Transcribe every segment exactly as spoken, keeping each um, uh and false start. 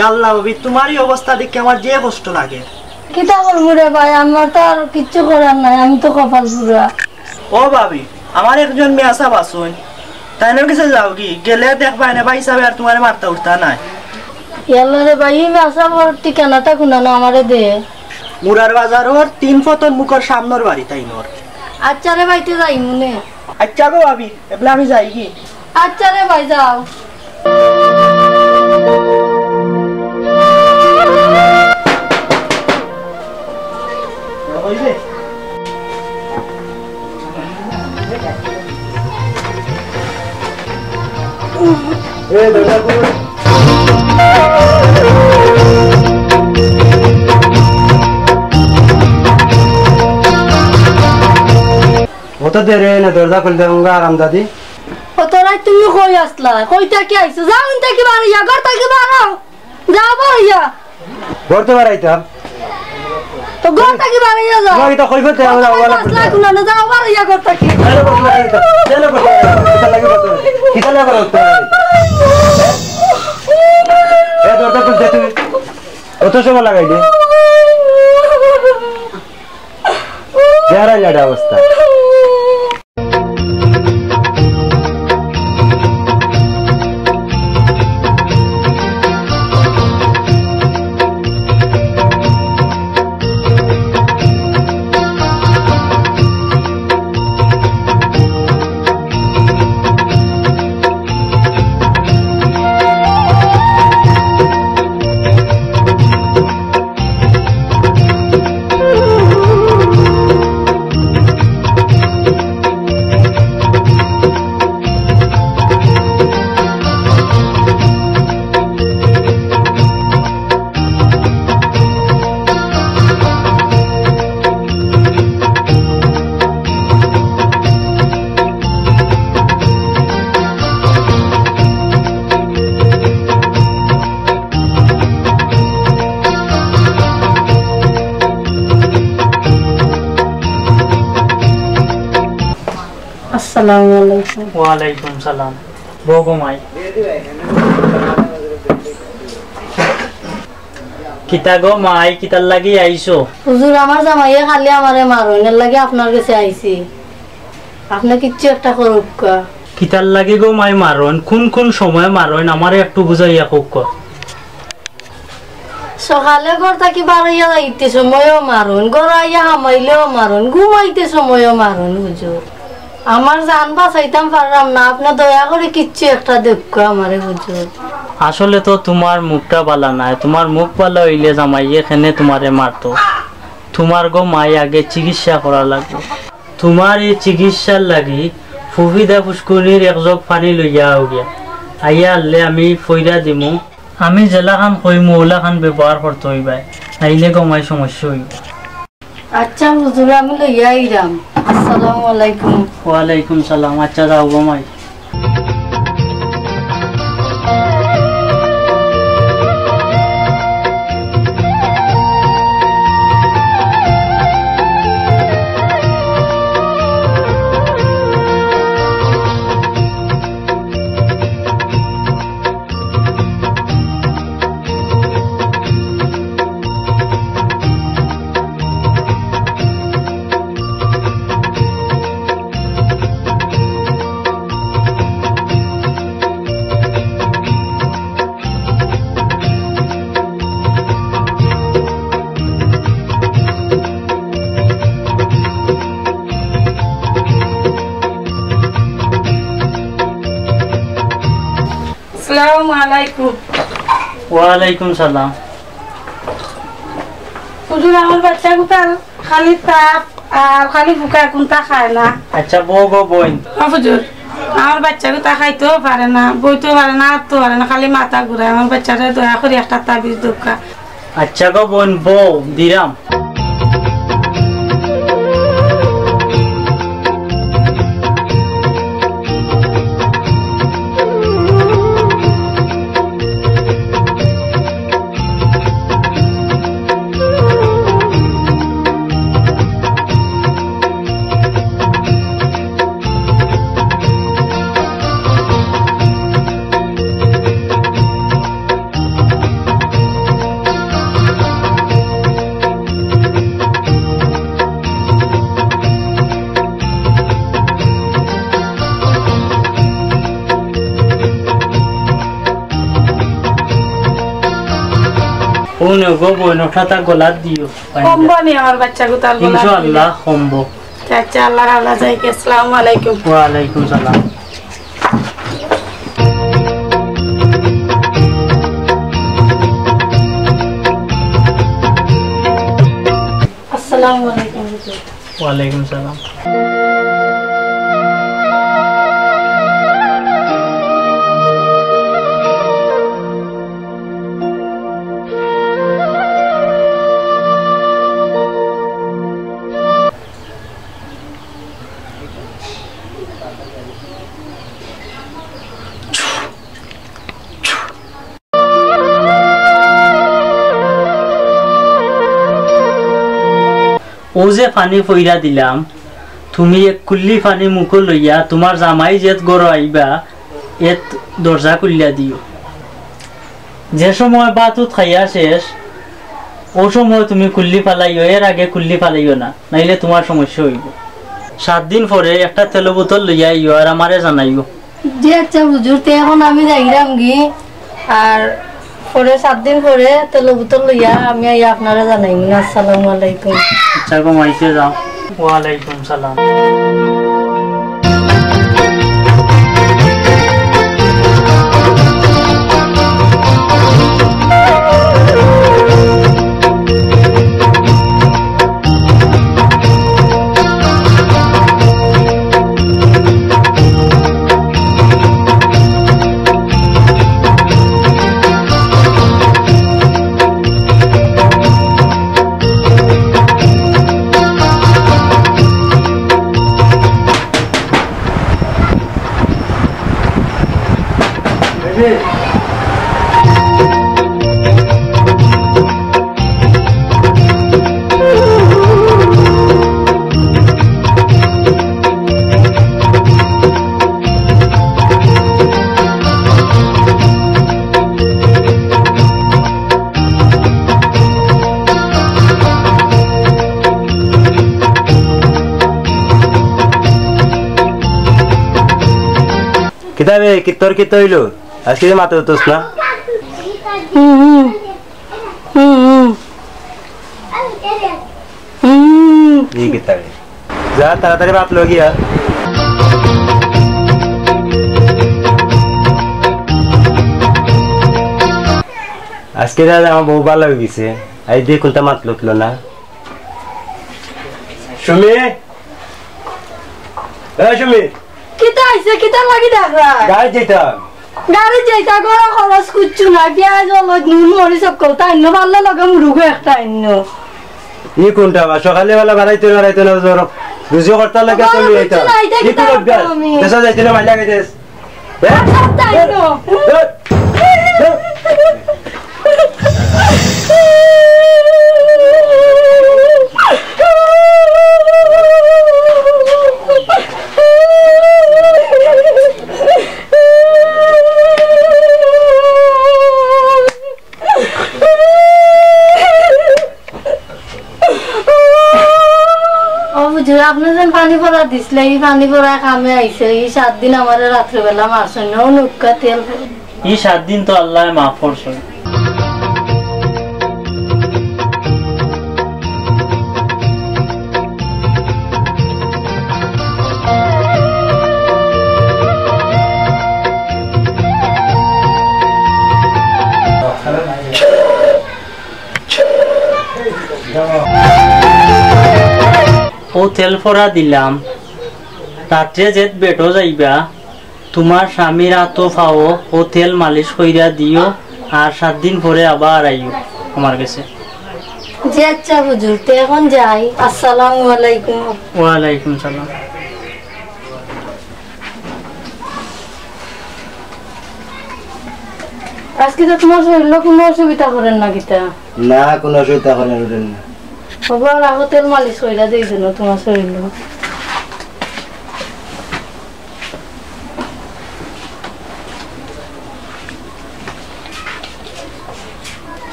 ইয়া আল্লাহ ভাবি, তুমার ই অবস্থা দেখিয়া আমার যে কষ্ট লাগে। কিতা করমু রে ভাই, আমার তো আর কিচ্ছু করার নাই, আমি তো কপাল পুড়া। ও ভাবি, আমার একজন মেয়াসাব আছইন, তাইনর গেছে যাওগি, গেলে দেখবায় নে ভাইসাবে আর তুমারে মারতা উঠতা নায়। ইয়া আল্লাহ রে ভাই, ই মেয়াসাবর ঠিকানাটা কুনানো আমারে দে। মুরার বাজারর তিন ফতর মুখর সামনর বাড়ি তাইনর। আচ্ছা রে ভাই, তে যাইমু নে। আচ্ছা গো ভাবি, এবলা আমি যাইগি। আচ্ছা রে ভাই, যাও। অত দেরি অয় না, দরজা খুলি দে, উঙ্গা আরাম দাদি। অত রাইত তুমি কই আছলা? কই থাকি আইছো? যাও ইন থাকি বারইয়া, ঘর থাকি বারও। যাও বারইয়া। ঘর তো বারইতাম। তো ঘর থাকি বারইয়া যাও। তোমার ইতা কই করতে আমরা ঘর থাকি আছলা কুনানো, যাও বারইয়া ঘর থাকি। কেন করতে বারইতাম? কেন করতে বারইতাম? কিতা লাগি করতে বারইতাম? কিতা লাগি করতে বারইতাম? এ দরজা খুলতে তুমি অত সময় লাগাইলে? বেহারাই লাডা অবস্থা। আসসালামু আলাইকুম। ওয়ালাইকুম সালাম। বও গো মাই। কিতা গো মাই, কিতার লাগি আইছো? হুজুর, আমার জামাইয়ে খালি আমারে মারইন, এর লাগি আপনার গেছে আইছি। আপনে কিচ্ছু একটা করউক্কা। কিতার লাগি গো মাই মারইন? কুন কুন সময় মারইন? আমারে একটু বুঝাইয়া কউক্কা। সকালে ঘর থাকি বারইয়া যাইতে সময়ও মারইন, ঘরো আইয়া হামাইলেও মারইন, ঘুমাইতে সময়ও মারইন, হুজুর। আমার জান বাঁচাইতাম পাররাম না, আপনে দয়া করি কিচ্ছু একটা দেউক্কা আমারে, হুজুর। আসলে তো তুমার মুখটা ভালা নায়, তুমার মুখ ভালা অইলে জামাইয়ে কেনে তুমারে মারতো? তুমার গো মাই আগে চিকিৎসা করা লাগবো। তুমার ই চিকিৎসার লাগি ফুফিদা ফুসকুনির এক জগ পানি লইয়া আও গিয়া। আইয়া হারলে আমি ফইরা দিমু। আমি যেলাখান কইমু, অউলাখান ব্যবহার করতে অইবায়, নাইলে গো মাই সমস্যা অইবো। আচ্ছা হুজুর, আমি লইয়া আইরাম। আসসালামু আলাইকুম। ওয়ালাইকুম সালাম। আচ্ছা, যাও গো মাই। আসসালামু আলাইকুম। ওয়ালাইকুম সালাম। হুজুর, আমার বাচ্চা কুতার খালি তাপ আর খালি ফুকা, কুনটা খায় না। আচ্ছা, বও গো বইন। ও হুজুর, আমার বাচ্চা কুতা খাইতেও পারে না, বইতেও পারে না, আটতেও পারে না, খালি মাথা ঘুরায়। আমার বাচ্চারে দয়া করি একটা তাবিজ দেউক্কা। আচ্ছা গো বইন, বও, দিরাম। ও নেও গো বইন, ওটা তা গলাত দিও। কমবো নি আমার বাচ্চা গুতার গলাত দিলে? ইনশাআল্লাহ কমবো। আচ্ছা, আল্লাহর হাওলা যাই কি। আসসালামু আলাইকুম। ওয়ালাইকুম সালাম। আসসালামু আলাইকুম হুজুর। ওয়ালাইকুম সালাম। অউ যে পানি ফইরা দিলাম, তুমি এক কুল্লি পানি মুখো লইয়া তুমার জামাই যেত ঘরো আইবা, এত দরজা খুলিয়া দিও। যে সময় ভাত উত খাইয়া শেষ, অউ সময় তুমি কুল্লি ফালাইও, এর আগে কুল্লি ফালাইও না, নাইলে তুমার সমস্যা অইবো। সাত দিন পরে একটা তেলো বোতল লইয়া আইও আর আমারে জানাইও। জি আচ্ছা হুজুর, তে এখন আমি যাইরাম গি, আর পরে সাত দিন পরে তেলো বোতল লইয়া আমি আইয়া আপনারে জানাইমু। আসসালামু আলাইকুম। আচ্ছা, ঘুমাইতে যাও। ওয়ালাইকুম সালাম। কিতা বে, কি তোর কিতা অইলো? আজকে যে মাথা ধরতস না? হুম, হুম। হুম, হুম। হুম। ই কিতা বে? যা, তাড়াতাড়ি ভাত লই গিয়া। আজকে দাদা আমার বউ ভালা অই গেছে। আই দে কুনতা মাত লইলো না। সুমি, এ সুমি। কিতা অইছে? কিতা লাগি ডাকরা? গাড়ি যাইতাম। গাড়ি যাইতা, ঘরো খরচ কুচ্ছু নাই। পিয়াজ, হলুদ, নুন, মরিচ হক্কল তাইন, পারলে লগে মুরুগও একটা আইন। ই কুনটা বা? সকালে বেলা বাড়াইতে বাড়াইতে না, ধরো, রুজি করতার লাগি ঘরো চলি কুচ্ছু আইতাম। নাই, তে ই কিতা কুন অভ্যাস? করতাম আমি? দেশো যাইতে না, মাইলা খাইতে। ও হুজুর, আপনে যেন পানি পড়া দিছলা, ই পানি পড়ায় কামে আইছে। ই সাত দিন আমারে রাত্রে বেলা মারছইন, অউ নুক্কা তেল। ই সাত দিন তো আল্লায় মাফ করছইন। অউ তেল পড়া দিলাম, রাত্রে যেত বেডো যাইবা, তুমার স্বামীর আতো পাও অউ তেল মালিশ কইরা দিও, আর সাত দিন পরে আবার আইও আমার গেছে। জি আচ্ছা হুজুর, তে এখন যাই। আসসালামু আলাইকুম। ওয়ালাইকুম সালাম। আজকে তো তুমার শরীরলো কুনু অসুবিধা করের না কিতা? না, কুনু অসুবিধা করের না। বাবা, রাখো, তেল মালিশ কইরা দেই যেন তুমার শরীরলো।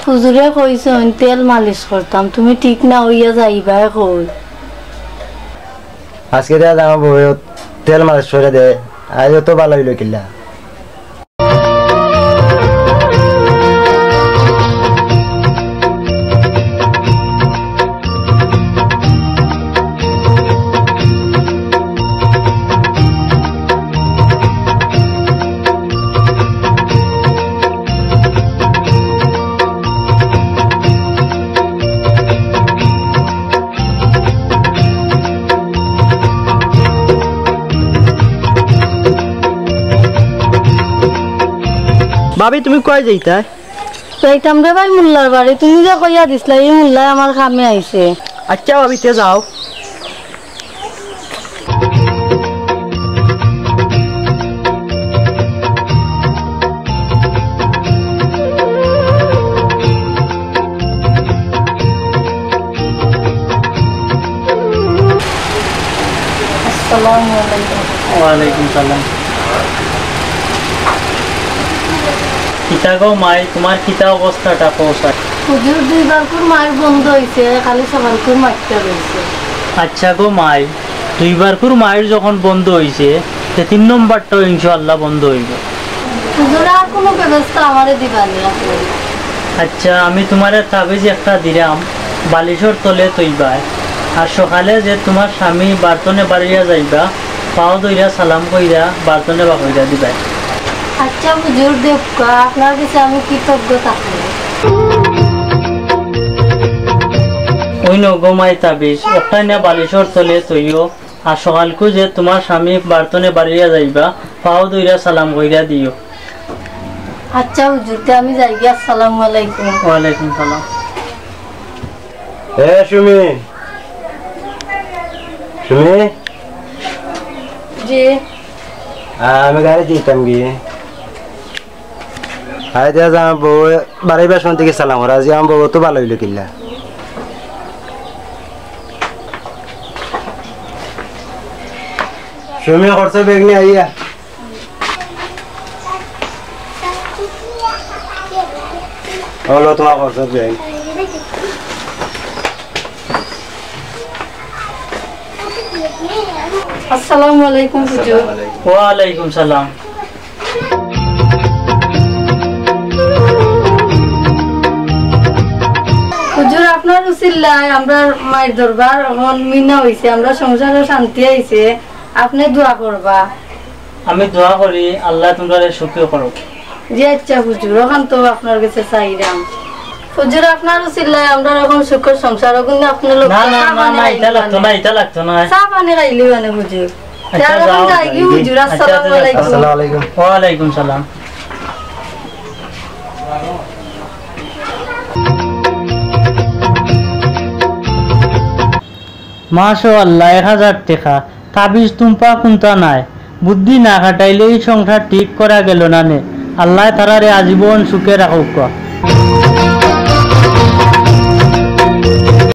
হুজুরে কইছইন তেল মালিশ করতাম, তুমি ঠিক না অইয়া যাইবায় কই। আজকে দিয়া আমার বউয়ে তেল মালিশ করে দে, আজ তো ভালা অইলো কিলা। ভাবি, তুমি কই যাইতায়? যাইতাম রে ভাই মুল্লার বাড়ি, তুমি যে কইয়া দিছলা, ই মুল্লায় আমার কামে আইছে। আইচ্ছা ভাবি, তে যাও। আসসালামু আলাইকুম। ওয়ালাইকুম সালাম। কিতা গো মাই, তুমার কিতা অবস্থাটা কও চাই? হুজুর, দুইবারকুর মাইর বন্ধ অইছে, খালি সকালকুর মাইরটা রইছে। আইচ্ছা গো মাই, দুইবারকুর মাইর যখন বন্ধ অইছে, তে তিন নম্বরটাও ইনশাআল্লাহ বন্ধ অইবো। হুজুর, আর কুনু ব্যবস্থা আমারে দিবা নি আপনে? আইচ্ছা, আমি তুমারে তাবিজ একটা দিরাম, বালিশর তলে থইবায়। আর সকালে যে তুমার স্বামী বারতনে বারইয়া যাইবা, পাও ধইরা সালাম কইরা বারতনে বার কইরা দিবায়। আইচ্ছা হুজুর, দেউক্কা, আপনার গেছে আমি কৃতজ্ঞ থাকমু। অউ নেও গো মাই তাবিজ, অখান নিয়া বালিশর তলে থইও, আর সকালকু যে তুমার স্বামী বারতনে বারইয়া যাইবা, পাও ধইরা সালাম কইরা দিও। আইচ্ছা হুজুর, তে আমি যাইগি, আসসালামু আলাইকুম। ওয়ালাইকুম সালাম। এ সুমি, সুমি। জি। আ, আমি গাড়ি দিতাম গিয়া। আয় দিয়া যা, বউ বাড়ি বেশ মন থাকি সালাম করা, আজ আমার বউ তো ভালা অইলো কিলা। সুমি, খরচর ব্যাগ নিয়া আইয়া। অউ লও তুমার খরচর ব্যাগ। আসসালামু আলাইকুম হুজুর। ওয়ালাইকুম সালাম। হুজুর, আপনার উসিলায় আমরার মাইর দরবার অখন মিনা অইছে, আমরার সংসারো শান্তি আইছে, আপনে দোয়া করবা। আমি দোয়া করি আল্লায় তুমরারে সুখী করউক। জি আইচ্ছা হুজুর, অখান তো আপনার গেছে চাইরাম। হুজুর, আপনার উসিলায় আমরার অখন সুখর সংসার অগুন, আপনার লোক না, না, চা না, পানি না, খাইলি ইতা লাগতো মানে। না, ইতা লাগতো না। চা পানি খাইলি মানে হুজুর। আইচ্ছা, তে অখন যাও। যাইগি হুজুর, আইচ্ছা, আইচ্ছা, আসসালামু আলাইকুম। আসসালামু আলাইকুম। ওয়ালাইকুম সালাম। মাশাআল্লাহ, এক হাজার টেকা। তাবিজ তুম্পা কুন্তা নাই, বুদ্ধি না খাটাইলে ই সংসার ঠিক করা গেলো না নে। আল্লায় তারারে আজীবন সুখে রাখউক্কা।